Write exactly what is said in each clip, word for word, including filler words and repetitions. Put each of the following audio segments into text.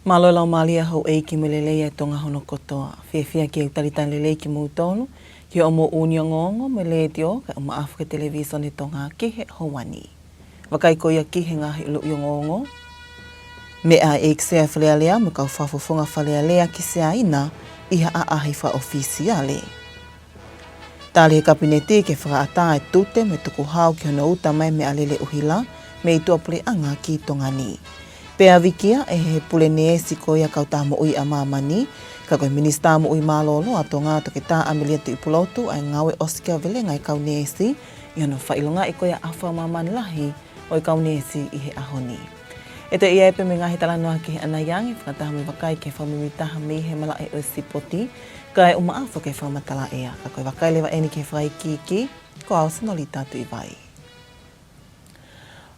Mālō e laumālie ʻa houʻeiki mo e lelei ʻa Tonga hono kotoa. Fiefia ke u talitali lelei kimoutolu ki hoʻomou ʻuuni ongoongo mei he Letiō kae ʻumaʻā foki e Televīsone Tonga ki he ʻaho ni. Vakai ko ia ki he ngaahi ʻuluʻi ongoongo. Meʻa ʻa e ʻEiki Sea Fale Alea mo e kau fakafofonga Fale Alea ki Siaina ʻi ha ʻaʻahi fakaʻofisiale. Tali ʻe he Kapineti ke fakaʻatā e tute mo e tukuhau ki hono uta mai e meʻalele ʻuhila mei tuʻapuleʻanga ki Tonga ni. Pea vikia ʻe he pule neesi ko ia e Kautaha Moʻui ʻa Māmani, ka ko e Minisitā Moʻui Mālōlō ʻa Tonga, Toketā ʻAmelia Tuʻipulotu, ʻa e ngāue ʻosikiavelenga e kau neesi ʻi hono fakaʻilongaʻi ko ia e ʻaho fakamāmani lahi ʻo e kau neesi ʻi he ʻaho ni. ʻE toe ʻi ai pē mo e ngaahi talanoa ki he ʻanai ange, fakataha mo e vakai ki he fakamuimuitaha mei he malaʻe ʻo e sipoti, kae ʻumaʻā foki e fakamatala ʻea. Ka ko e vakai leva eni ki he fakaikiiki, ko au Senolita Tuʻivai.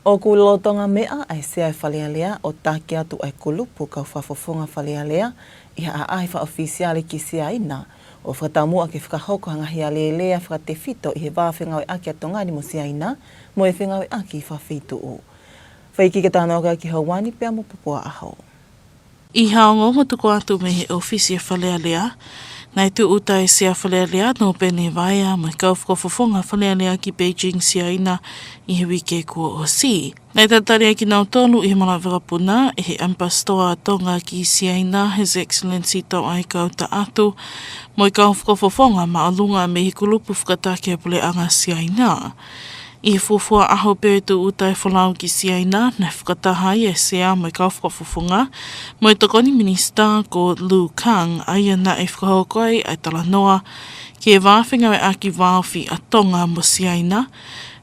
ʻOku lolotonga meʻa ʻa e Sea ʻo e Fale Alea ʻo taki atu ʻa e kulupu kau fakafofonga Fale Alea ʻi ha ʻaʻahi fakaʻofisiale ki Siaina, ʻo fakataumuʻa ke fakahoko ha ngaahi alēlea fakatefito ʻi he vā fengāueʻaki ʻa Tonga ni mo Siaina, mo e fengāueʻaki fakafeituʻu. Fakaikiiki e talanoa ko ia ki he ʻaho ni pea mo Popua ʻAho. ʻI ha ongoongo tuku atu mei he ʻōfisi ʻo e Fale Alea, naʻe tūʻuta e Sea Fale Alea Nōpele Vaea mo e kau fakafofonga Fale Alea ki Beijing, Siaina, ʻi he uike kuo ʻosi. Naʻe talitali ai kinautolu ʻi he malaʻe vakapuna ʻe he ʻAmipasitoa ʻa Tonga ki Siaina, His Excellency Tauʻaikau Taʻatu, mo e kau fakafofonga māʻolunga mei he kulupu fakataki ʻa e puleʻanga Siaina. ʻI he fuofua ʻaho pē ʻo e tūʻuta e folau ki Siaina, naʻe fakataha ai e Sea mo e kau fakafofonga mo e Tokoni Minisitā ko Lu Kang, ʻa ia naʻe fakahoko ai ʻa e talanoa ki he vā fengāueʻaki vāofi ʻa Tonga mo Siaina,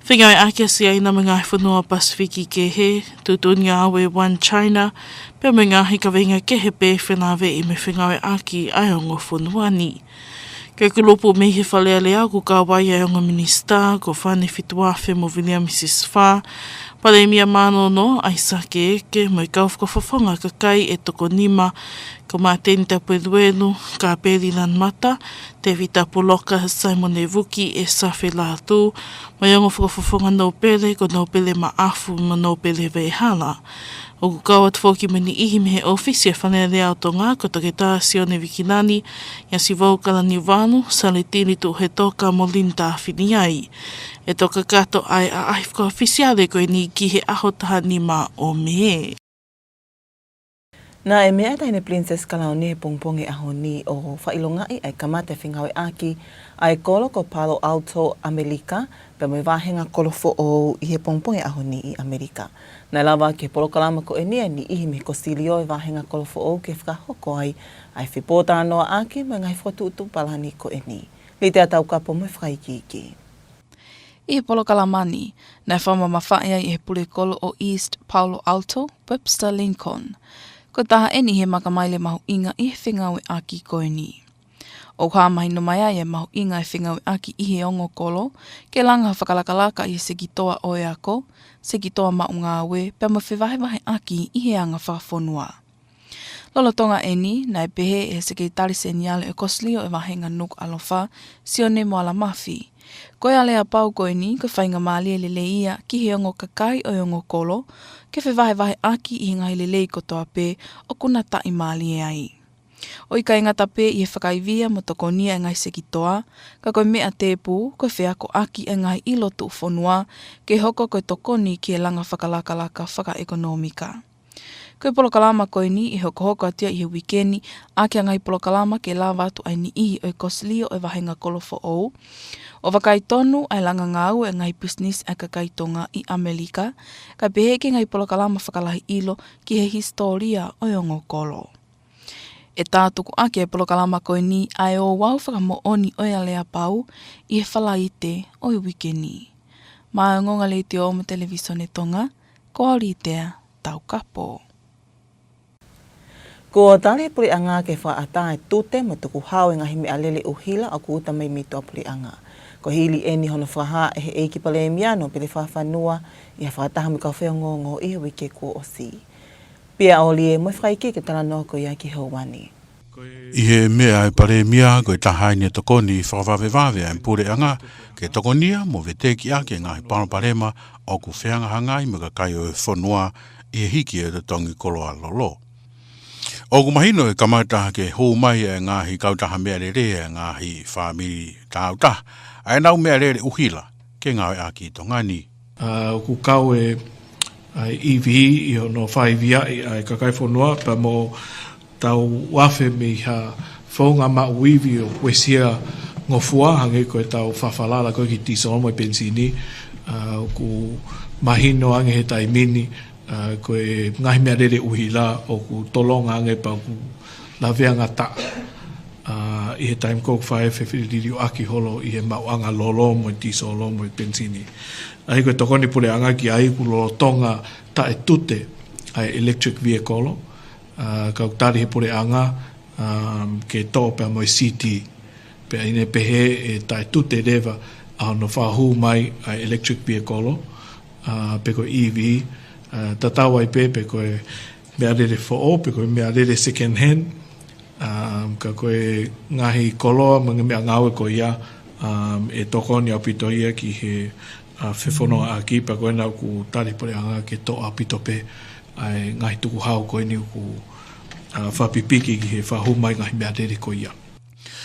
fengāueʻaki ʻa Siaina mo e ngaahi fonua Pasifiki kehe, tuʻutuʻuni ngāue One China, pea mo e ngaahi kaveinga kehe pē felāveʻi mo e fengāueʻaki ʻa e ongo fonua ni. Ko e kulupu mei he Fale Alea ʻoku kau ai ʻa e ongo minisitā ko Fane Fituafe mo Viliami Sisifā, Palēmia Mānono ʻAisake Eke mo e kau fakafofonga kakai ʻe toko nima, ko Māteni Tapueluelu, Kāpeli Lanumata, Tēvita Puloka, Saimone Vuki, ʻEsafe Lātū, mo e ongo fakafofonga nōpele ko Nōpele Maʻafu mo Nōpele Veʻehala. ʻOku kau atu foki mo e niʻihi mei he ʻōfisi ʻo e Fale Alea ʻo Tonga, ko Toketā Sione Vikilani, ʻIasivou Kalaniuvalu, Saletili Tuʻuhetoka mo Linda Finiai. ʻE toki kakato ʻa e ʻaʻahi fakaʻofisiale ko eni ki he ʻaho taha nima ʻo Mē. Naʻe meʻa ʻa e Taʻahine Pilinisesi Kalauni he pongipongi ʻo e ʻaho ni ʻo fakaʻilongaʻi ʻa e kamata e fengāueʻaki ʻa e kolo ko Palo Alto, ʻAmelika, pea mo e vāhenga kolo foʻou ʻi he pongipongi ʻo e ʻaho ni ʻi ʻAmelika. Naʻe lava ʻaki e polokalama ko eni ʻa e niʻihi mei he Kosilio ʻo e Vāhenga Kolo Foʻou ke fakahoko ai ʻa e fepōtalanoaʻaki mo e ngaahi fokotuʻutuʻu palani ko eni. Litea Taukapo mo e fakaikiiki. ʻI he polokalama ni, naʻe fakamamafaʻi ai ʻe he pulekolo ʻo East Palo Alto, Webster Lincoln. Ko e taha eni he makamaile mahuʻinga ʻi he fengāueʻaki ko eni. ʻOku hā mahino mai ai e mahuʻinga e fengāueʻaki ʻi he ongo kolo, ke langa fakalakalaka ʻi he sekitoa ʻo e ako, sekitoa maʻu ngāue, pea mo e fevahevaheʻaki ʻi he anga fakafonua. Lolotonga eni, naʻe pehē ʻe he Sekelitali Seniale ʻo e Kosilio ʻo e Vāhenga Nukuʻalofa, Sione Moalamafi, ko e aleapau ko eni ko e faingamālie lelei ia ki he ongo kakai ʻo e ongo kolo, ke fevahevaheʻaki ʻi he ngaahi lelei kotoa pē ʻoku na taʻimālie ai. ʻO ʻikai ngata pē ʻi he fakaivia mo tokonia e ngaahi sekitoa, ka ko e meʻa tēpū, ko e feakoʻaki e ngaahi ʻilo tuʻufonua, ke hoko ko e tokoni ki he langa fakalakalaka fakaʻekonōmika. Ko e polokalama ko eni ʻe hokohoko atu ia ʻi he uike ni, ʻaki ʻa e ngaahi polokalama ke lava atu ai e niʻihi ʻo e Kosilio ʻo e Vāhenga Kolo Foʻou ʻo vakai tonu ʻa e langa ngāue e ngaahi pisinisi ʻa e kakai Tonga ʻi ʻAmelika, kae pehē ki he ngaahi polokalama fakalahi ʻilo ki he hisitōlia ʻo e ongo kolo. ʻE tātukuʻaki e polokalama ko eni ʻa e ouau fakamoʻoni ʻo e aleapau ʻi he Falaite ʻo e uike ni. Maʻa e Ongoongo Letiō mo e Televīsone Tonga, ko au Litea Taukapo. Kuo tali e puleʻanga ke fakaʻatā e tute mo e tukuhau e ngaahi meʻalele ʻuhila ʻoku uta mai mei tuʻapuleʻanga. Ko e hili eni hono fakahā ʻe he ʻEiki Palēmia Nōpele Fakafanua ʻi ha fakataha mo e kau faiongoongo ʻi he uike kuo ʻosi. Pea ʻolie mo e fakaikiiki e talanoa ko ia ki he ʻaho ni. ʻI he meʻa ʻa e Palēmia, ko e taha eni e tokoni fakavavevave ʻa e puleʻanga ke tokonia mo veteki ʻaki e ngaahi palopalema ʻoku fehangahangai mo e kakai ʻo e fonua ʻi he hiki ʻo e totongi koloa lolo. ʻOku mahino ʻe kamata ke hū mai e ngaahi kautaha meʻalele e ngaahi fāmili tāutaha ʻa ʻenau meʻalele ʻuhila ke ngāueʻaki ʻi Tonga ni. ʻA, ʻoku kau e, ʻa e E V ʻi hono faiviaʻi ʻa e kakai fonua pea mo tau afe mei ha founga maʻu ivi ʻoku uesia ngofua hangē ko e tau fafalala ko e ki tīsolo mo e penisini, ʻa, ʻoku mahino ange he taimi ni, ʻa, ko e ngaahi meʻalele ʻuhila ʻoku tolonga ange pea ʻoku lavea ngataʻa, ʻa, ʻi he taimi ko ē ʻoku fai e feliliuaki holo ʻi he maʻuʻanga lolo mo e tīsolo mo e penisini. ʻA ia ko e tokoni puleʻanga ki ai ʻoku lolotonga taʻetute ʻa e electric vehicle, ʻa, ka ʻoku tali he puleʻanga, um, ke toʻo pea mo e C T. Pea ʻi heʻene pehē ʻe taʻetute leva ʻa hono fakahū mai ʻa e electric vehicle, ʻa, pe ko e E V, ʻa, tatau ai pē pe ko e meʻalele foʻou, pe ko e meʻalele second hand, um, ka ko e ngaahi koloa mo e ngaahi meʻangāue ko ia, um, ʻe tokoni ʻaupito ia ki he, ʻa, fefonongaʻaki pea ko ena ʻoku tali puleʻanga ke toʻo ʻaupito pē ʻa e ngaahi tukuhau ko eni ʻoku, ʻa, fakapipiki ki he fakahū mai ngaahi meʻalele ko ia.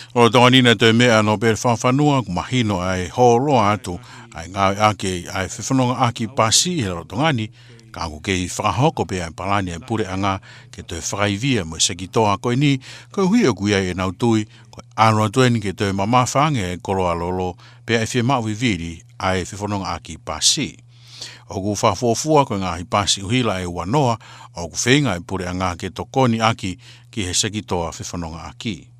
ʻO Tonga ni naʻe toe meʻa Nōpele Fakafanua ʻoku mahino ʻa e hōloa atu ʻa e ngāueʻaki ʻa e fefonongaʻaki pasi ʻi he lolotonga ni, ka ʻoku kei fakahoko pē ʻa e palani ʻa e puleʻanga ke toe fakaivia mo e sekitoa ko eni, koeʻuhi ʻoku ʻi ai ʻenau tui ko e ʻalu atu eni ke toe mamafa ange e koloa lolo pea ʻe fiemaʻu vivili ʻa e fefonongaʻaki pasi. ʻOku fakafuofua ko e ngaahi pasi ʻuhila ʻe uanoa ʻoku feinga e puleʻanga ke tokoni ʻaki ki he sekitoa fefonongaʻaki.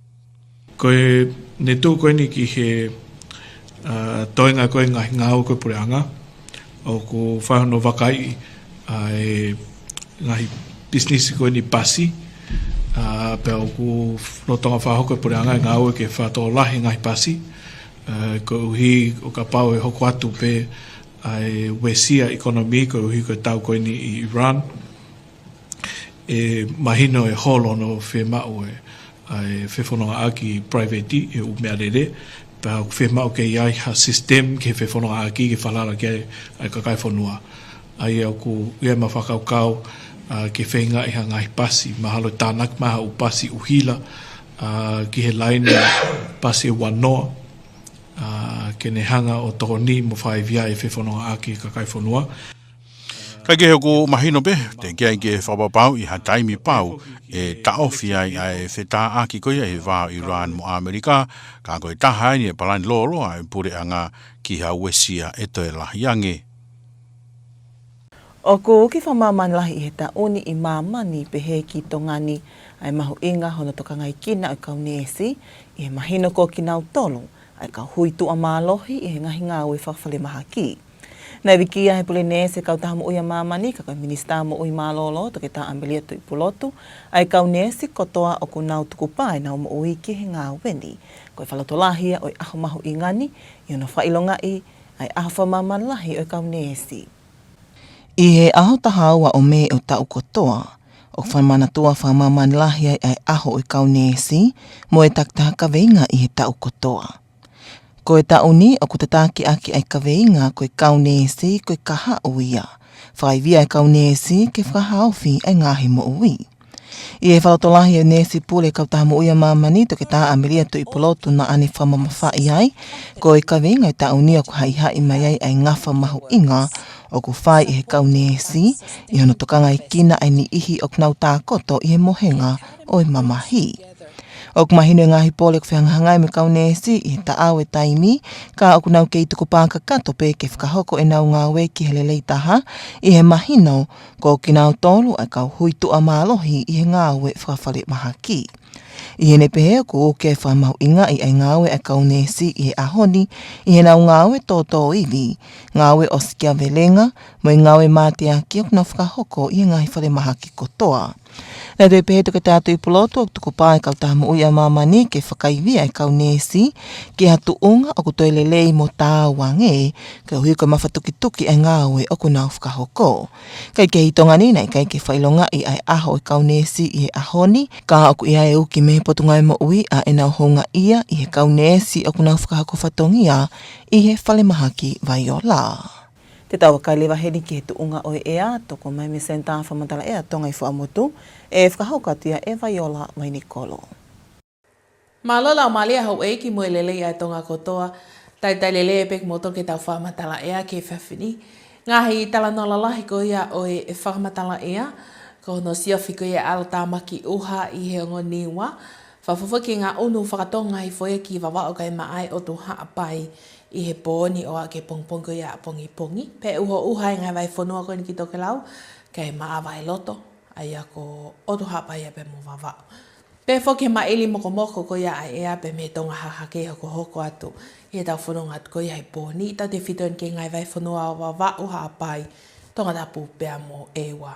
Ko e ne tuʻu ko eni ki he, ʻa, toenga ko e ngaahi ngāue ko e puleʻanga, ʻoku fai hono vakaiʻi ʻa e ngaahi pisinisi ko eni pasi, ʻa, pea ʻoku lolotonga fakahoko e puleʻanga e ngāue ke fakatokolahi e ngaahi pasi, ʻa, koeʻuhi ʻo kapau ʻe hoko atu pē ʻa e uesia ʻikonōmika koeʻuhi ko e tau ko eni ʻi Iran, ʻe mahino e holo hono fiemaʻu e, ʻa e fefonongaʻaki private ʻi he ʻū meʻalele, pea ʻoku fiemaʻu ke ʻi ai ha system ki he fefonongaʻaki ke falala ki ai ʻa e kakai fonua. ʻA ia ʻoku ʻi ai ʻema fakakaukau, ʻa, ke feingaʻi ha ngaahi pasi, mahalo tānaki mai ha ʻū pasi ʻuhila, ʻa, ki he laine pasi ʻe uanoa, ʻa, ke ne hanga ʻo tokoni mo fakaivia e fefonongaʻaki e kakai fonua. Kaekehe ʻoku mahino pē, teʻeki ai ke fakapapauʻi ha taimi pau ʻe taʻofi ai ʻa e fetāʻaki ko ia ʻi he vā ʻo ʻIlani mo ʻAmelika, ka ko e taha eni e palani lōloa ʻa e puleʻanga ki ha uesia ʻe toe lahi ange. ʻOku uki fakamāmani lahi ʻi he taʻu ni ʻi māmani pehē ki Tonga ni ʻa e mahuʻinga hono tokangaekina ʻo e kau neesi, ʻi he mahino ko kinautolu ʻa e kau hui tuʻa mālohi ʻi he ngaahi ngāue fakafalemahaki. Naʻe vikia he pule neesi e Kautaha Moʻui ʻa Māmani, ka ko e Minisitā Moʻui Mālōlō, Toketā ʻAmelia Tuʻipulotu, ʻa e kau neesi kotoa ʻoku nau tukupā ʻenau moʻui ki he ngāue ni. Ko e fakalotolahi ia ʻo e ʻaho mahuʻinga ni, ʻi hono fakaʻilongaʻi ʻa e ʻaho fakamāmani lahi ʻo e kau neesi. ʻI he ʻaho taha ua ʻo Mē ʻo e taʻu kotoa, ʻoku fakamanatua fakamāmani lahi ai ʻa e ʻaho ʻo e kau neesi mo e takitaha kaveinga ʻi he taʻu kotoa. Ko e taʻu ni ʻoku tataki ʻaki ʻa e kaveinga ko e kau neesi ko e kahaʻu ia. Fakaivia e kau neesi ke fakahaofi ʻa e ngaahi moʻui. ʻI he fakalotolahi ʻa e Neesi Pule Kautaha Moʻui ʻa Māmani, Toketā ʻAmelia Tuʻipulotu, naʻa ne fakamamafaʻi ai, ko e kaveinga ʻo e taʻu ni ʻoku haʻihaʻi mai ai ʻa e ngafa mahuʻinga ʻoku fai ʻe he kau neesi ʻi hono tokangaekina ʻa e niʻihi ʻoku nau tākoto ʻi he mohenga ʻo e mamahi. ʻOku mahino e ngaahi pole ʻoku fehangahangai mo e kau neesi ʻi he taʻau e taimi, ka ʻoku nau kei tukupā kakato pē ke fakahoko ʻenau ngāue ki he lelei taha, ʻi he mahino ko kinautolu ʻa e kau hui tuʻa mālohi ʻi he ngāue fakafalemahaki. ʻI heʻene pehē ʻoku uki ʻa e fakamahuʻingaʻi ʻa e ngāue ʻa e kau neesi ʻi he ʻaho ni, ʻi heʻenau ngāue tōtōivi, ngāue ʻosikiavelenga, mo e ngāue mateaki ʻoku nau fakahoko ʻi he ngaahi falemahaki kotoa. Naʻe toe pehē ʻe Toketā Tuʻipulotu ʻoku tukupā e Kautaha Moʻui ʻa Māmani ke fakaivia e kau neesi ki ha tuʻunga ʻoku toe lelei mo taau ange, koeʻuhi ko e mafatukituki e ngāue ʻoku nau fakahoko. Kaekehe ʻi Tonga ni naʻe ʻikai ke fakaʻilongaʻi ʻa e ʻaho ʻo e kau neesi ʻi he ʻaho ni, ka ʻoku ʻi ai e uki mei he Potungāue Moʻui ʻa ʻenau houngaʻia ʻi he kau neesi ʻoku nau fakahoko fatongia ʻi he falemahaki Vaiola. Te tau vakai leva heni ki he tuʻunga ʻo e ʻea, toko mai mei he Senitā Fakamatala ʻEa Tonga ʻi Fuaʻamotu, ʻe fakahoko atu ia ʻe Vaiola Vainikolo. Mālō e laumālie, houʻeiki mo e lelei ʻa Tonga kotoa. Talitali lelei pē kimoutolu ki heʻetau fakamatala ʻea ki he efiafi ni. Ngaahi talanoa lalahi ko ia ʻo e fakamatala ʻea, ko hono siofi ko ia e ʻalotāmaki ʻuha ʻi he ongo Niua. Fakafoki ngaahi ʻunu faka-Tonga hifo ia ki Vavaʻu kae maʻa e ʻOtu Haʻapai ʻi he pō ni ʻo aʻu ki he pongipongi ko ia ʻapongipongi. Pea ʻuhoʻuha e ngaahi vahefonua ko eni ki tokelau, kae maʻa Vailoto, ʻa ia ko ʻOtu Haʻapai ia pea mo Vavaʻu. Pea foki e maʻili mokomoko ko ia ʻa e ʻea pea mei Tonga Hahake ʻe hokohoko atu ʻi heʻetau fononga atu ko ia he pō ni, tautefito eni ki he ngaahi vahefonua ʻo Vavaʻu, Haʻapai, Tongatapu pea mo ʻEua.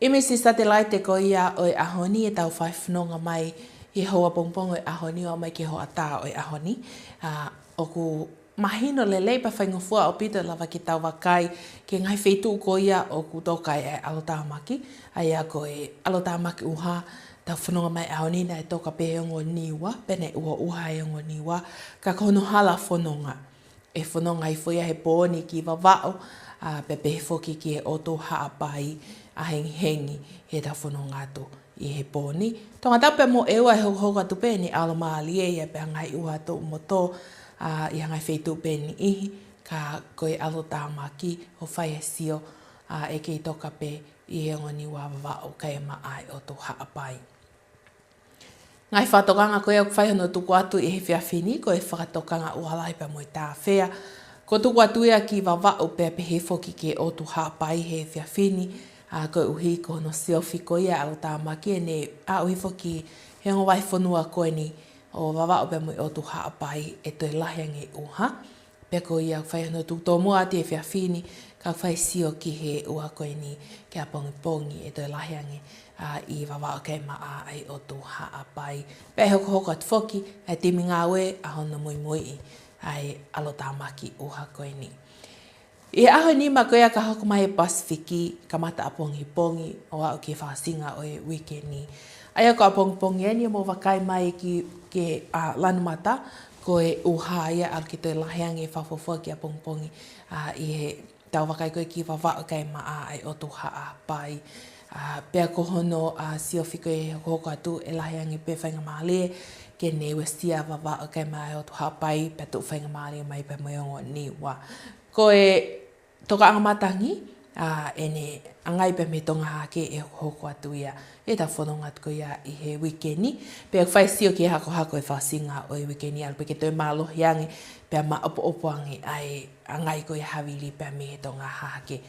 ʻImisi satelaite ko ia ʻo e ʻaho ni, ʻetau fai fononga mai ʻi he houa pongipongi ʻo e ʻaho ni ʻo aʻu mai ki he hoʻatā ʻo e ʻaho ni. ʻA, ʻoku mahino lelei pea faingofua ʻaupito e lava ke tau vakai ki he ngaahi feituʻu ko ia ʻoku toka ai e ʻalotāmaki, ʻa ia ko e ʻalotāmaki ʻuha, ʻetau fononga mai he ʻaho ni naʻe toka pē he ongo Niua, pea naʻe ʻuhoʻuha e ongo Niua, ka ko hono hala fononga, ʻe fononga hifo ia he pō ni ki Vavaʻu, ʻa, pea pehē foki ki he ʻOtu Haʻapai, ʻa, hengihengi heʻetau fononga atu ʻi he pō ni. Tongatapu pea mo ʻEua ʻe hokohoko atu pē ʻene ʻalomālie ia pea ngaahi ʻuha tuʻu mo tō, ʻa, ʻi ha ngaahi feituʻu pē ʻe niʻihi, ka ko e ʻalotāmaki ʻoku fai e sio, ʻa, ʻe kei toka pē ʻi he ongo Niua, Vavaʻu kae maʻa e ʻOtu Haʻapai. Ngaahi fakatokanga ko ia ʻoku fai hono tuku atu ʻi he efiafi ni, ko e fakatokanga ʻuha lahi pea mo e tāfea. Ko e tuku atu ia ki Vavaʻu pea pehē foki ki he ʻOtu Haʻapai he efiafi ni, ʻa, koeʻuhi ko hono siofi ko ia e ʻalotāmaki ʻene aʻu hifo ki he ongo vahefonua ko eni ʻo Vavaʻu pea mo e ʻOtu Haʻapai ʻe toe lahi ange e ʻuha. Pea ko ia ʻoku fai hono tuku tōmuʻa atu he efiafi ni, ka ʻoku fai sio ki he ʻuha ko eni ki ʻapongipongi ʻe toe lahi ange, ʻa, ʻi Vavaʻu kae maʻa e ʻOtu Haʻapai. Pea ʻe hokohoko atu foki ʻa e timi ngāue ʻa hono muimuiʻi ʻa e ʻalotāmaki ʻuha ko eni. ʻI he ʻaho ʻe nima ko ia ka hoko mai e Pasifiki, kamata ʻapongipongi ʻo aʻu ki he fakaʻosinga ʻo e uike ni. ʻA ia ko ʻapongipongi eni ʻoku mou vakai mai ki, ki he, ʻa, lanu mata, ko e ʻuha ia ʻalu ke toe lahi ange fakafuofua ki ʻapongipongi, ʻa, ʻi heʻetau vakai ko ē ki Vavaʻu kae maʻa e ʻOtu Haʻapai. ʻA, pea ko hono, ʻa, siofi ko ē ʻe hokohoko atu ʻe lahi ange pē faingamālie ke ne uesia Vavaʻu kae maʻa e ʻOtu Haʻapai, pea tuʻu faingamālie mai pea mo e ongo Niua. Ko e tokaʻanga matangi, ʻa, ʻene ʻangai pea mei Tonga Hahake ʻe hokohoko atu ia ʻi heʻetau fononga atu ko ia ʻi he uike ni. Pea ʻoku fai sio ki he hakohako e fakaʻosinga ʻo e uike ni, ʻalu pē ke toe mālohi ange pea maʻopoʻopo ange ʻa e ʻangai ko ia havili pea mei he Tonga Hahake.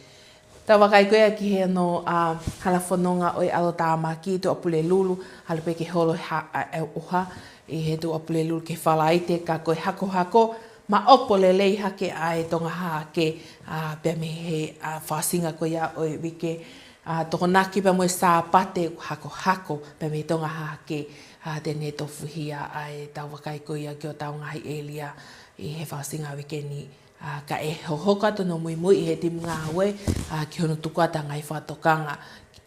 Tau vakai ko ia ki he hono, ʻa, hala fononga ʻo e ʻalotāmaki Tuʻapulelulu, ʻalu pē ke holo ha-, ʻa, e ʻuha ʻi he Tuʻapulelulu ki he Falaite, ka ko e hakohako, maʻopoʻopo lelei hake ʻa e Tonga Hahake, ʻa, pea mei he, ʻa, fakaʻosinga ko ia ʻo e uike, ʻa, Tokonaki pea mo e Sāpate ʻoku hakohako pea mei Tonga Hahake, ʻa, te ne tofuhia ʻa e tau vakai ko ia ki hotau ngaahi ʻēlia ʻi he fakaʻosinga uike ni, ʻa, ka ʻe hokohoko atu hono muimui ʻi he timi ngāue, ʻa, ki hono tuku atu ʻa e ngaahi fakatokanga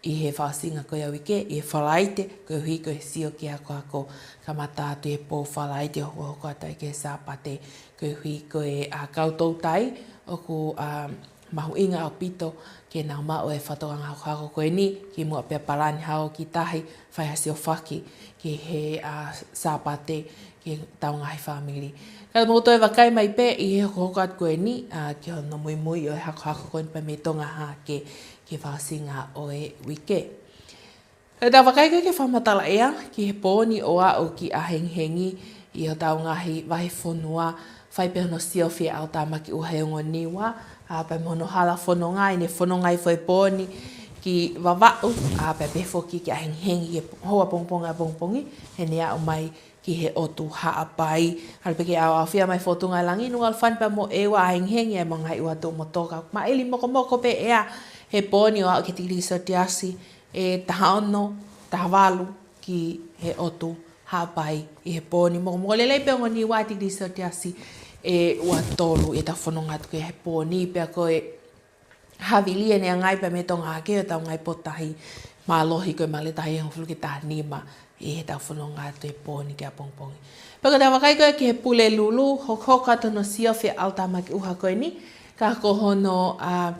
ʻi he fakaʻosinga ko ia uike, ʻi he Falaite, koeʻuhi ko e sio ki he hakohako kamata atu he pō Falaite ʻo hokohoko atu ai ki he Sāpate, koeʻuhi ko e, ʻa, kau toutai ʻoku, ʻa, mahuʻinga ʻaupito ke nau maʻu e fakatokanga hakohako ko eni, kimuʻa pea palani hao ki tahi, fai ha siofaki ki he, ʻa, Sāpate ki hotau ngaahi fāmili. Ka mou toe vakai mai pē ʻi he hokohoko atu ko eni, ʻa, ki hono muimui ʻo e hakohako ko eni pea mei Tonga Hahake ki he fakaʻosinga ʻo e uike. Ka tau vakai ko ē ki he fakamatala ʻea, ki he pō ni ʻo aʻu ki ʻahengihengi ʻi hotau ngaahi vahefonua, fai pē hono siofi e ʻalotāmaki ʻuha he ongo Niua, ʻa, pea mo hono hala fononga, ʻene fononga hifo he pō ni ki Vavaʻu, ʻa, pea pehē foki ki ʻahengihengi ki he houa pongipongi ʻapongipongi, heʻene aʻu mai ki he ʻOtu Haʻapai. ʻAlu pē ke ʻaoʻaofia mai e fōtunga ʻo e langi, Nukuʻalofa ni pea mo ʻEua, ʻahengihengi ai mo e ngaahi ʻuha tuʻu mo tō, ka maʻili mokomoko pē e ʻea he pō ni ʻo aʻu ki he tikilī selesiasi ʻe taha ono, taha valu ki he ʻOtu Haʻapai ʻi he pō ni. Mokomoko lelei pē ongo Niua, tikilī selesiasi ʻe ua tolu ʻi heʻetau fononga atu ko ia he pō ni, pea ko e havili ʻene ʻangai pea mei Tonga Hahake ʻi hotau ngaahi potutahi mālohi ko e mālita ʻe hongofulu ki he taha nima ʻi heʻetau fononga atu he pō ni ki ʻapongipongi. Pea ko ʻetau vakai ko ia ki he Pulelulu, hokohoko atu hono siofi ʻa e ʻalotāmaki ʻuha ko eni, ka ko hono, ā,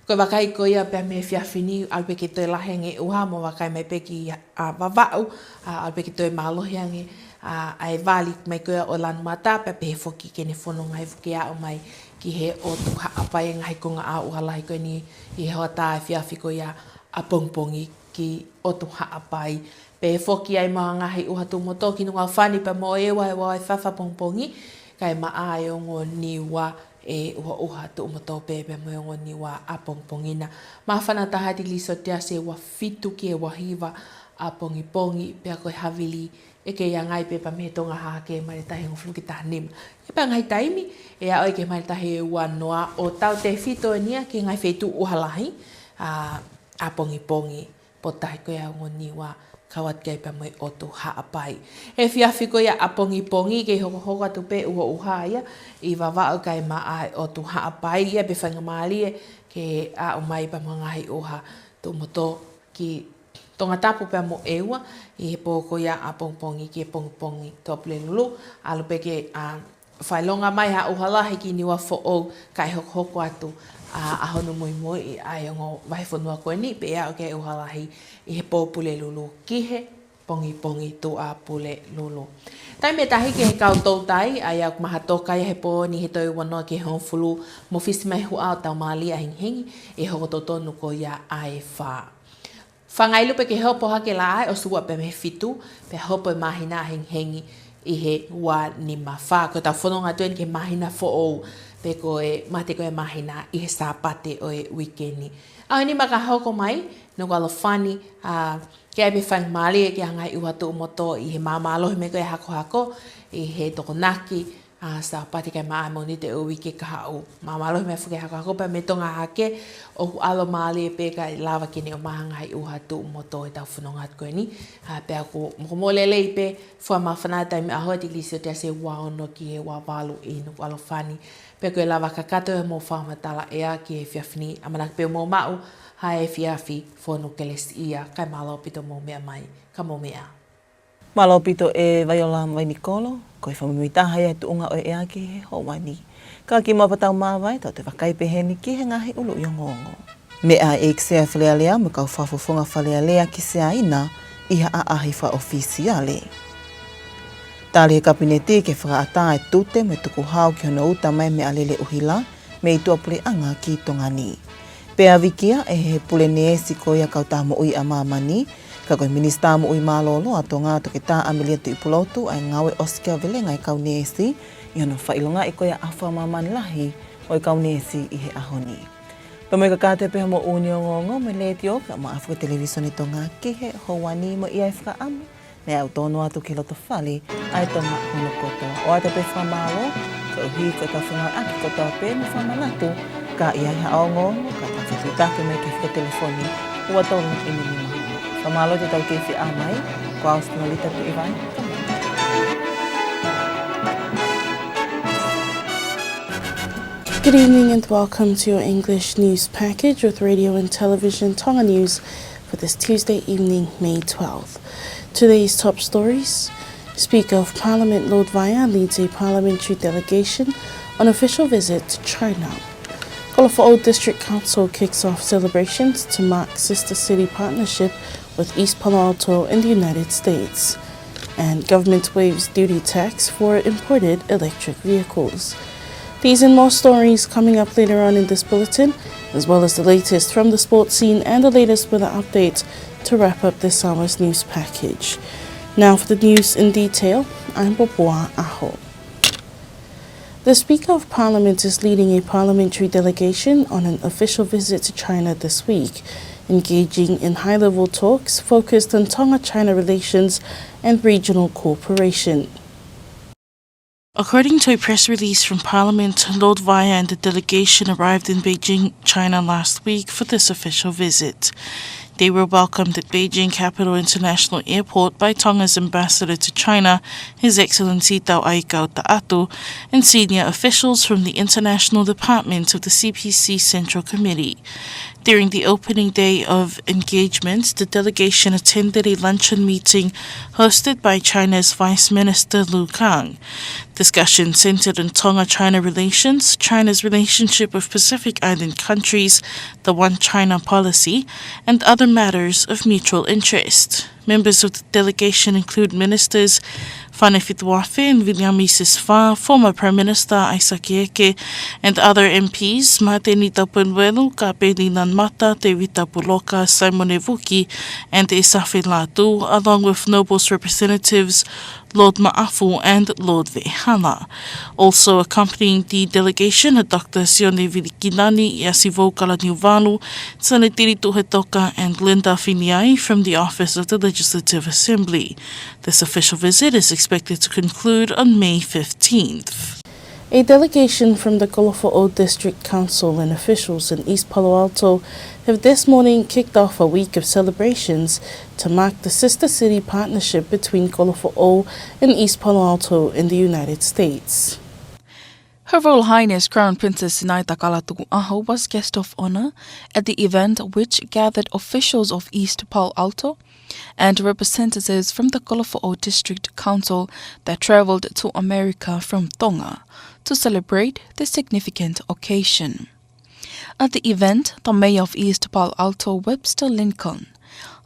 ko e vakai ko ia pea mei he efiafi ni, ʻalu pē ke toe lahi ange e ʻuha, mo vakai mai pē ki, ā, Vavaʻu, ā, ʻalu pē ke toe mālohi ange, ā, ʻa e vali mai ko ia ʻo Lanumata, pea pehē foki ke ne fononga hifo ke aʻu mai ki he ʻotu Haʻapai, e ngaahi konga ʻā ʻuha lahi ko eni ʻi he hoʻatā efiafi ko ia ʻapongipongi ki ʻotu Haʻapai. Pehē foki ai mo e ngaahi ʻuha tuʻu mo tō ki Nukuʻalofa ni pea mo ʻEua he ua ʻo e efiafi ʻapongipongi, kae maʻa e ongo Niua e ʻuhoʻuha tuʻu mo tō pē pea mo e ongo Niua ʻapongipongi na. Māfana taha e tikilī selesiasi ʻe ua fitu ki he ua hiva ʻapongipongi, pea ko e havili ʻe kei anga ai pē pea mei he tonga hahake mā e tahi hongofulu ki he taha nima. Pea ngaahi taimi, ʻe aʻu ai ki he mā e tahi ʻe ua noa ʻo tautefito eni ia ki he ngaahi feituʻu ʻuha lahi, ā, ʻapongipongi, potutahi ko ia ongo Niua, kau atu ki ai pea mo e ʻotu Haʻapai. Efiafi ko ia ʻapongipongi kei hokohoko atu pē ʻuhoʻuha ia ʻi Vavaʻu kae maʻa e ʻotu Haʻapai, ʻi ai pē faingamālie ke aʻu mai pea mo e ngaahi ʻuha tuʻu mo tō ki Tongatapu pea mo ʻEua ʻi he pō ko ia ʻapongipongi ki he pongipongi, Tuʻapulelulu, ʻalu pē ke, ā, fakaʻilonga mai ha ʻuha lahi ki Niuafoʻou kae hokohoko atu, ā, ʻa hono muimui ʻa e ongo vahefonua ko eni pea aʻu ki he ʻuha lahi ʻi he pō Pulelulu ki he pongipongi, Tuʻapulelulu. Taimi ʻe tahi ki he kau toutai, ʻa ia ʻoku maha toka ia he pō ni he toe ua noa ki he hongofulu, mou fisi mai he huʻa ʻo tau mālie ʻa e hengihengi, ʻe hoko totonu ko ia ʻa e fā. Fangailu pē ke hopo hake e laʻā ʻo sua pē mei he fitu, pea hopo e māhina ʻa e hengihengi ʻi he ua nima fā. Ko ʻetau fononga atu eni ki he māhina foʻou, pe ko e mate ko ia e māhina ʻi he Sāpate ʻo e uike ni. ʻAho nima ka hoko mai, Nukuʻalofa ni, ā, ke ʻi ai pē faingamālie ki ha ngaahi ʻuha tuʻu mo tō ʻi he māmālohi mai ko ia e hakohako ʻi he Tokonaki, ā, Sāpate kae maʻa e Mōnite ʻo e uike kahaʻu. Māmālohi mai foki e hakohako pea mei he tonga hahake, ʻoku ʻalu mālie pē kae lava ke ne ʻomai ha ngaahi ʻuha tuʻu mo tō ʻetau fononga atu ko eni. Ā, pea ʻoku mokomoko lelei pē, fua māfana e taimi ʻaho, e tikilī selesiasi ʻe ua ono ki he ua valu ʻi Nukuʻalofa ni. Pea ko e lava kakato ia hoʻomou fakamatala ʻea ki he efiafi ni, ʻamanaki pē ʻoku mou maʻu ha efiafi fonu kelesiʻia, kae mālō ʻaupito hoʻomou meʻa mai, ka mou meʻa ā. Mālō ʻaupito ʻe Vaiola Vainikolo, ko e fakamuimuitaha ia e tuʻunga ʻo e ʻea ki he houa ni. Ka kimuʻa pea tau māvae, tau toe vakai pē heni ki he ngaahi ʻuluʻi ongoongo. Meʻa ʻa e ʻEiki Sea Fale Alea mo e kau fakafofonga Fale Alea ki Siaina ʻi ha ʻaʻahi fakaʻofisiale. Tali ʻe he Kapineti ke fakaʻatā e tute mo e tukuhau ki hono uta mai e meʻalele ʻuhila mei tuʻapuleʻanga ki Tonga ni. Pea vikia ʻe he pule neesi ko ia e Kautaha Moʻui ʻa Māmani, ka ko e Minisitā Moʻui Mālōlō ʻa Tonga, Toketā ʻAmelia Tuʻipulotu, ʻa e ngāue ʻosikiavelenga e kau neesi, ʻi hono fakaʻilongaʻi ko ia e ʻaho fakamāmani lahi ʻo e kau neesi ʻi he ʻaho ni. Pea mo e kakato pē hoʻomou ʻuuni ongoongo mei he Letiō kae ʻumaʻā foki e Televisone Tonga ki he houa ni, mo ia e fakaʻamu, naʻa tau tonu atu ki loto fale ʻa e Tonga hono kotoa. ʻOatu pē e fakamālō koeʻuhi ko ʻetau fengāueʻaki kotoa pē mo e fakamanatu, ka ʻi ai ha ongoongo, ka tau fetuʻutaki mai ki he fika telefoni ua tolu nima nima. Fakamālō atu ki he tau kei feʻao mai, ko au Sinolita Tuʻivai. Good evening and welcome to your English news package with Radio and Television Tonga News for this Tuesday evening, May twelfth. Today's top stories. Speaker of Parliament Lord Vaea leads a parliamentary delegation on official visit to China. Kolofoʻou District Council kicks off celebrations to mark sister city partnership with East Palo Alto in the United States. And government waives duty tax for imported electric vehicles. These and more stories coming up later on in this bulletin, as well as the latest from the sports scene and the latest weather update to wrap up this hour's news package. Now for the news in detail, I'm Popua Aho. The Speaker of Parliament is leading a parliamentary delegation on an official visit to China this week, engaging in high-level talks focused on Tonga-China relations and regional cooperation. According to a press release from Parliament, Lord Vaea and the delegation arrived in Beijing, China last week for this official visit. They were welcomed at Beijing Capital International Airport by Tonga's ambassador to China, His Excellency Tauaikau Taatu, and senior officials from the International Department of the C P C Central Committee. During the opening day of engagements, the delegation attended a luncheon meeting hosted by China's Vice Minister Lu Kang. Discussion centered on Tonga-China relations, China's relationship with Pacific Island countries, the One China policy, and other matters of mutual interest. Members of the delegation include Ministers Fane Fituafe and Viliami Sisifā, former Prime Minister Isaac Eke, and other M Ps, Māteni Tapueluelu, Kapeli Nanumata, Tevita Puloka, Simone Vuki, and Esafe Lātū, along with Noble's representatives, Lord Maʻafu and Lord Veʻehala. Also accompanying the delegation are Doctor Sione Vilikinani, Iasivou Kalaniuvalu, Seneteri Tuʻu Hetoka, and Linda Finiai from the Office of the Legislative Assembly. This official visit is expected to conclude on May fifteenth. A delegation from the Kolofoʻou District Council and officials in East Palo Alto have this morning kicked off a week of celebrations to mark the sister city partnership between Kolofoʻou and East Palo Alto in the United States. Her Royal Highness Crown Princess Sinaitakala Tukuʻaho was guest of honor at the event, which gathered officials of East Palo Alto and representatives from the Kolofoʻou District Council that traveled to America from Tonga to celebrate the significant occasion. At the event, the Mayor of East Palo Alto, Webster Lincoln,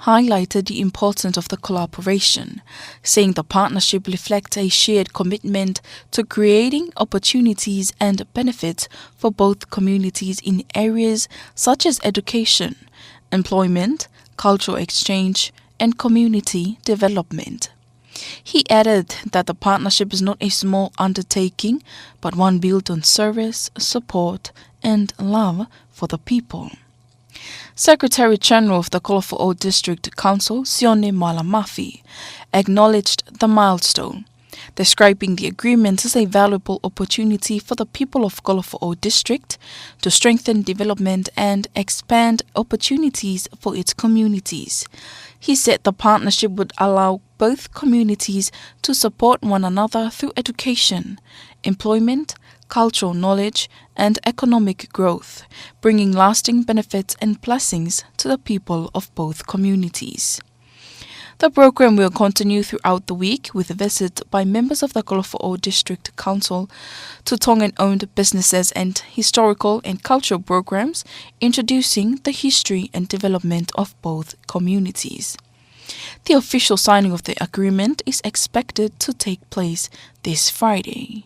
highlighted the importance of the collaboration, saying the partnership reflects a shared commitment to creating opportunities and benefits for both communities in areas such as education, employment, cultural exchange, and community development. He added that the partnership is not a small undertaking, but one built on service, support, and love for the people. Secretary General of the Kolofoʻou District Council, Sione Maʻalamafi, acknowledged the milestone, describing the agreement as a valuable opportunity for the people of Kolofoʻou District to strengthen development and expand opportunities for its communities. He said the partnership would allow both communities to support one another through education, employment, cultural knowledge, and economic growth, bringing lasting benefits and blessings to the people of both communities. The program will continue throughout the week with a visit by members of the Kolofoʻou District Council to Tongan-owned businesses and historical and cultural programs introducing the history and development of both communities. The official signing of the agreement is expected to take place this Friday.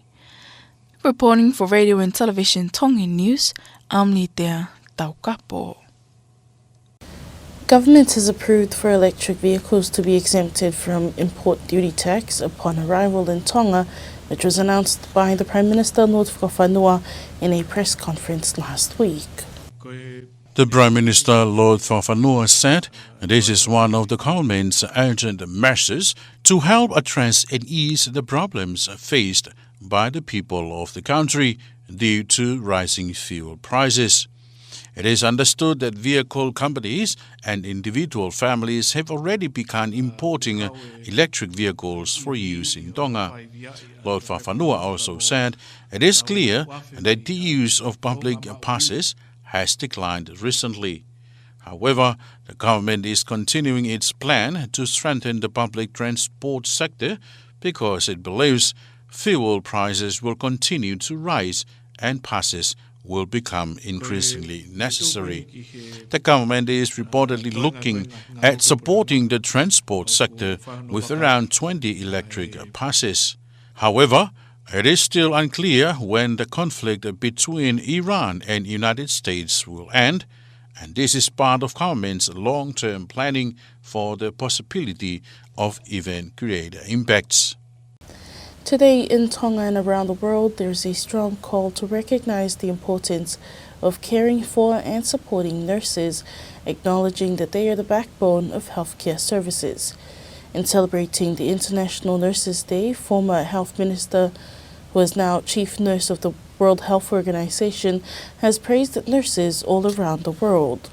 Reporting for Radio and Television Tongan News, I'm Litea Taukapo. Government has approved for electric vehicles to be exempted from import duty tax upon arrival in Tonga, which was announced by the Prime Minister Lord Fakafanua in a press conference last week. The Prime Minister Lord Fakafanua said this is one of the government's urgent measures to help address and ease the problems faced by the people of the country due to rising fuel prices. It is understood that vehicle companies and individual families have already begun importing electric vehicles for use in Tonga. Lord Fakafanua also said it is clear that the use of public buses has declined recently. However, the government is continuing its plan to strengthen the public transport sector because it believes fuel prices will continue to rise and passes will become increasingly necessary. The government is reportedly looking at supporting the transport sector with around twenty electric passes. However, it is still unclear when the conflict between Iran and United States will end, and this is part of government's long-term planning for the possibility of even greater impacts. Today in Tonga and around the world, there is a strong call to recognize the importance of caring for and supporting nurses, acknowledging that they are the backbone of healthcare services. In celebrating the International Nurses Day, former Health Minister, who is now Chief Nurse of the World Health Organization, has praised nurses all around the world.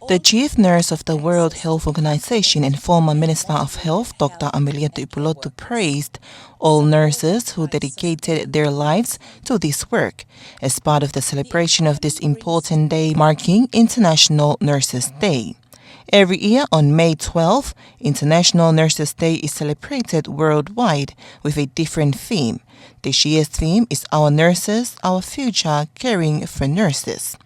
The chief nurse of the World Health Organization and former Minister of Health, Doctor Amelia Tuʻipulotu, praised all nurses who dedicated their lives to this work as part of the celebration of this important day marking International Nurses Day. Every year on May twelfth, International Nurses Day is celebrated worldwide with a different theme. This year's theme is Our Nurses, Our Future, Caring for Nurses.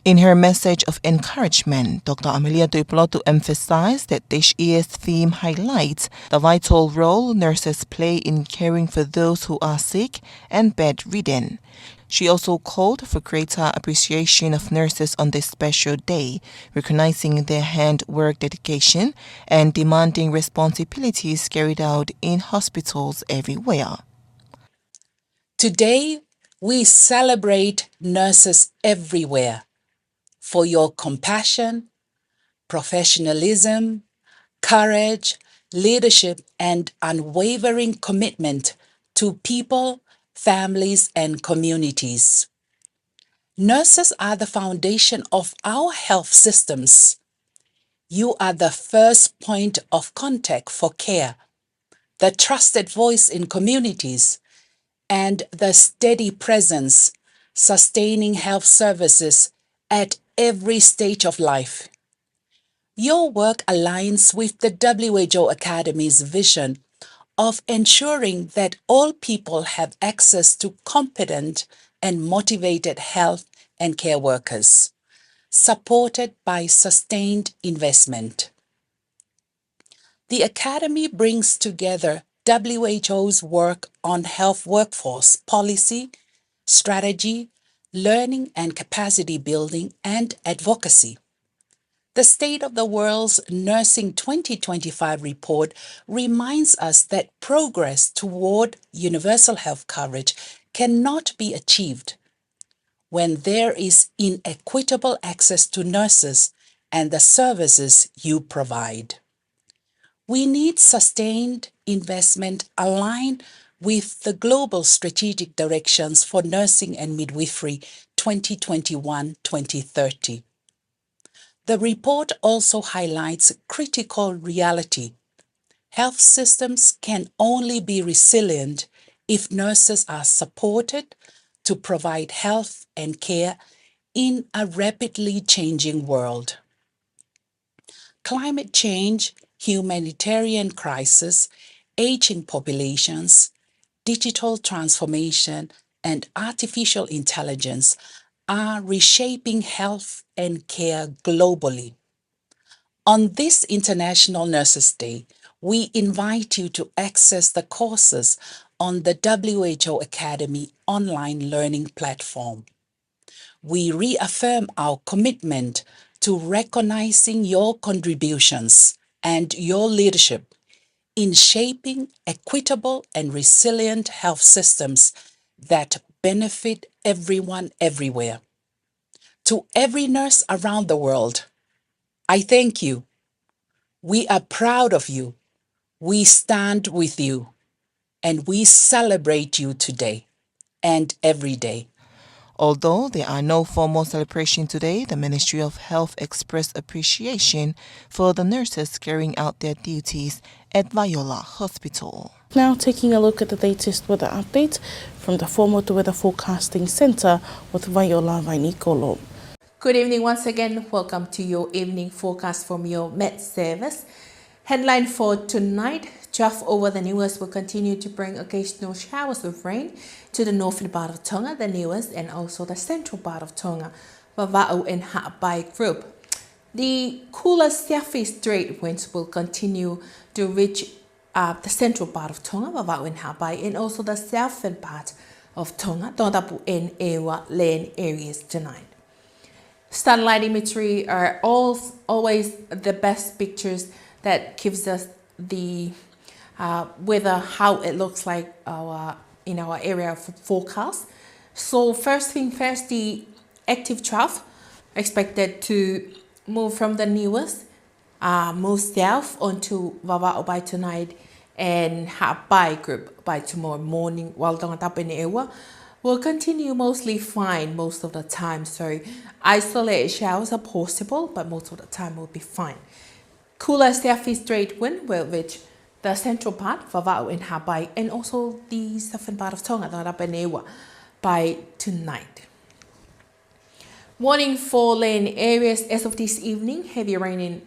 In her message of encouragement, Doctor Amelia Tuʻipulotu emphasized that this year's theme highlights the vital role nurses play in caring for those who are sick and bedridden. She also called for greater appreciation of nurses on this special day, recognizing their handwork, dedication, and demanding responsibilities carried out in hospitals everywhere. Today, we celebrate nurses everywhere for your compassion, professionalism, courage, leadership, and unwavering commitment to people, families, and communities. Nurses are the foundation of our health systems. You are the first point of contact for care, the trusted voice in communities, and the steady presence sustaining health services at every stage of life. Your work aligns with the W H O Academy's vision of ensuring that all people have access to competent and motivated health and care workers, supported by sustained investment. The Academy brings together W H O's work on health workforce policy, strategy, learning and capacity building, and advocacy. The State of the World's Nursing twenty twenty-five report reminds us that progress toward universal health coverage cannot be achieved when there is inequitable access to nurses and the services you provide. We need sustained investment aligned with the Global Strategic Directions for Nursing and Midwifery twenty twenty-one twenty thirty. The report also highlights critical reality. Health systems can only be resilient if nurses are supported to provide health and care in a rapidly changing world. Climate change, humanitarian crisis, aging populations, digital transformation, and artificial intelligence are reshaping health and care globally. On this International Nurses Day, we invite you to access the courses on the W H O Academy online learning platform. We reaffirm our commitment to recognizing your contributions and your leadership in shaping equitable and resilient health systems that benefit everyone everywhere. To every nurse around the world, I thank you. We are proud of you. We stand with you. And we celebrate you today and every day. Although there are no formal celebrations today, the Ministry of Health expressed appreciation for the nurses carrying out their duties at Vaiola Hospital. Now taking a look at the latest weather update from the Fuaʻamotu Weather Forecasting Centre with Vaiola Vainikolo. Good evening once again. Welcome to your evening forecast from your Met Service. Headline for tonight: trough over the Niuas will continue to bring occasional showers of rain to the northern part of Tonga, the Niuas, and also the central part of Tonga, Vavaʻu and Haʻapai group. The cooler southeast trade winds will continue to reach uh, the central part of Tonga, Vavaʻu and Haʻapai, and also the southern part of Tonga, Tongatapu and ʻEua land areas tonight. Satellite imagery are all, always the best pictures that gives us the uh, weather, how it looks like our, in our area of forecast. So first thing first, the active trough expected to move from the Niuas, uh, move south onto Vavaʻu by tonight and Haʻapai group by tomorrow morning, while Tongatapu and ʻEua Will continue mostly fine most of the time, so isolated showers are possible, but most of the time will be fine. Cooler southeast trade wind will reach the central part, Vavaʻu and Haʻapai, and also the southern part of Tonga, the Rapanui, by tonight. Warning for land areas as of this evening, heavy rain and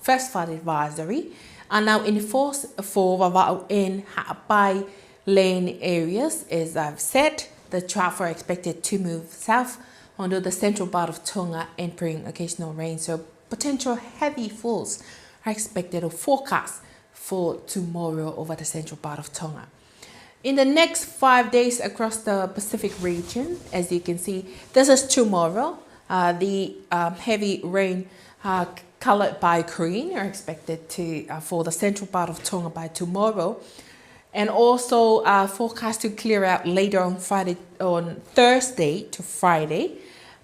flash flood advisory are now in force for Vavaʻu and Haʻapai land areas. As I've said, the trough are expected to move south onto the central part of Tonga and bring occasional rain, so potential heavy falls are expected or forecast for tomorrow over the central part of Tonga. In the next five days across the Pacific region, as you can see, this is tomorrow. Uh, the um, heavy rain uh, colored by green are expected to uh, for the central part of Tonga by tomorrow, and also uh, forecast to clear out later on Friday, on Thursday to Friday.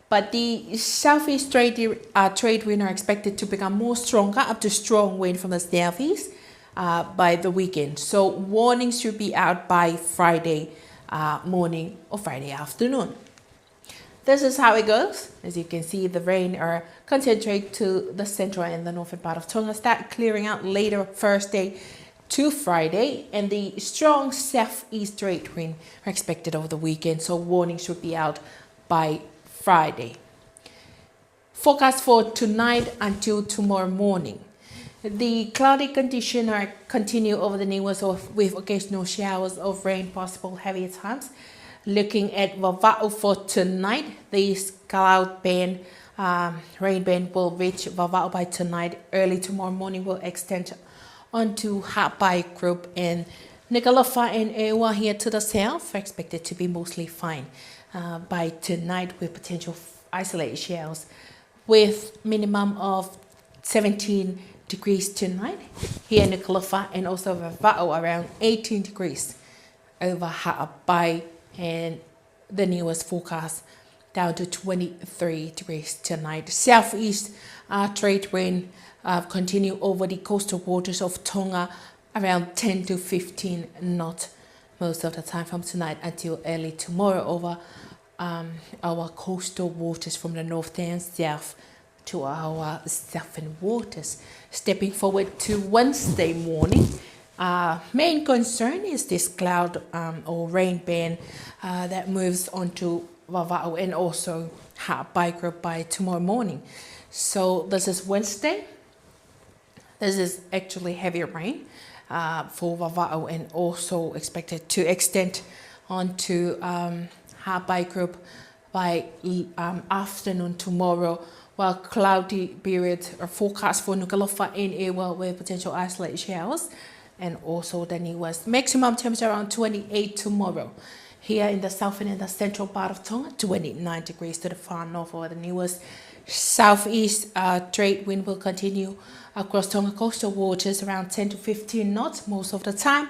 But the southeast trade, uh, trade wind are expected to become more stronger, up to strong wind from the southeast uh, by the weekend. So warnings should be out by Friday uh, morning or Friday afternoon. This is how it goes. As you can see, the rain are concentrate to the central and the northern part of Tonga, start clearing out later Thursday to Friday, and the strong southeast trade wind are expected over the weekend, so warnings should be out by Friday. Forecast for tonight until tomorrow morning. The cloudy condition are continue over the Niuas with occasional showers of rain possible heavy at times. Looking at Vavaʻu for tonight, this cloud band, um, rain band will reach Vavaʻu by tonight. Early tomorrow morning will extend onto Haʻapai group and Nukuʻalofa and ʻEua here to the south are expected to be mostly fine uh, by tonight with potential isolated showers with minimum of seventeen degrees tonight here in Nukuʻalofa and also Vavaʻu around eighteen degrees over Haʻapai, and the Niuas forecast down to twenty-three degrees tonight. Southeast uh, trade wind uh, continue over the coastal waters of Tonga around ten to fifteen knots most of the time from tonight until early tomorrow over um, our coastal waters from the north and south to our southern waters. Stepping forward to Wednesday morning, uh, main concern is this cloud um, or rain band uh, that moves onto Vavaʻu and also Haʻapai group by tomorrow morning. So this is Wednesday. This is actually heavy rain uh, for Vavaʻu and also expected to extend onto um, Haʻapai group by um, afternoon tomorrow, while cloudy periods are forecast for Nukuʻalofa and ʻEua with potential isolated showers and also the Niuas. Maximum temperature around twenty-eight tomorrow. Here in the southern and the central part of Tonga, twenty-nine degrees to the far north over the Niuas. Southeast uh, trade wind will continue across Tonga coastal waters around ten to fifteen knots most of the time,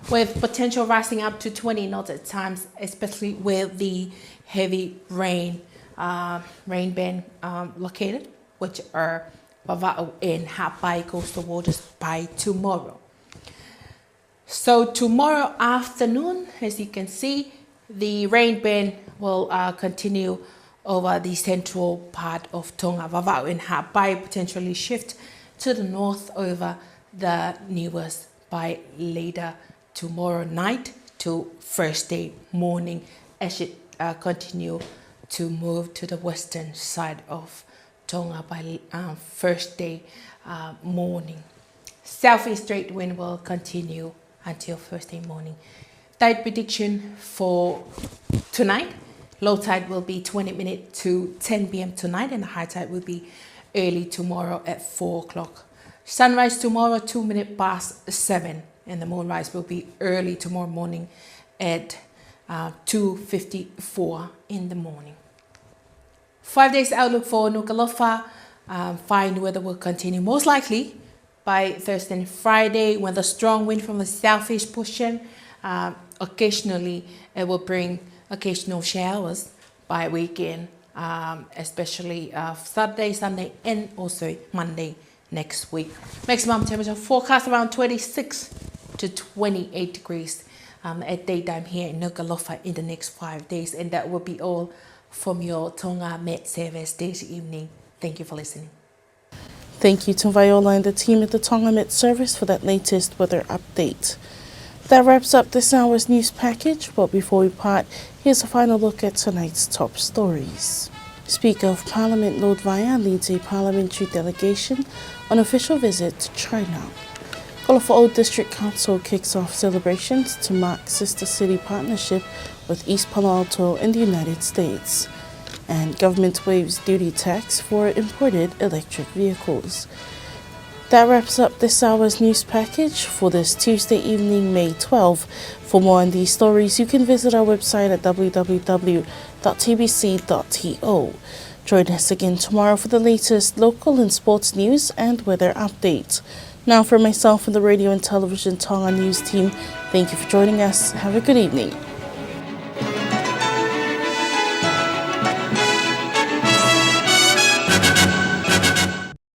with potential rising up to twenty knots at times, especially with the heavy rain, uh, rain band um, located, which are Vavaʻu and Haʻapai coastal waters by tomorrow. So tomorrow afternoon, as you can see, the rain band will uh, continue over the central part of Tonga, Vavaʻu and Haʻapai, potentially shift to the north over the Niuas by later tomorrow night to Thursday morning as it uh, continue to move to the western side of Tonga by um, Thursday uh, morning. Southeast trade wind will continue until Thursday morning. Tide prediction for tonight. Low tide will be twenty minutes to ten p.m. tonight, and the high tide will be early tomorrow at four o'clock. Sunrise tomorrow, two minutes past seven, and the moonrise will be early tomorrow morning at uh, two fifty-four in the morning. Five days outlook for Nukuʻalofa. Um, fine weather will continue most likely by Thursday and Friday, when the strong wind from the southeast push in, um, occasionally it will bring occasional showers by weekend, um, especially uh, Saturday, Sunday, and also Monday next week. Maximum temperature forecast around twenty-six to twenty-eight degrees um, at daytime here in Nukuʻalofa in the next five days, and that will be all from your Tonga Met service this evening. Thank you for listening. Thank you, Tunvaiola and the team at the Tonga Met Service, for that latest weather update. That wraps up this hour's news package, but before we part, here's a final look at tonight's top stories. Speaker of Parliament Lord Vaea leads a parliamentary delegation on official visit to China. Kolofoʻou District Council kicks off celebrations to mark sister city partnership with East Palo Alto in the United States. And government waives duty tax for imported electric vehicles. That wraps up this hour's news package for this Tuesday evening, May twelfth. For more on these stories, you can visit our website at w w w dot t b c dot t o. Join us again tomorrow for the latest local and sports news and weather update. Now, for myself and the Radio and Television Tonga News team, thank you for joining us. Have a good evening.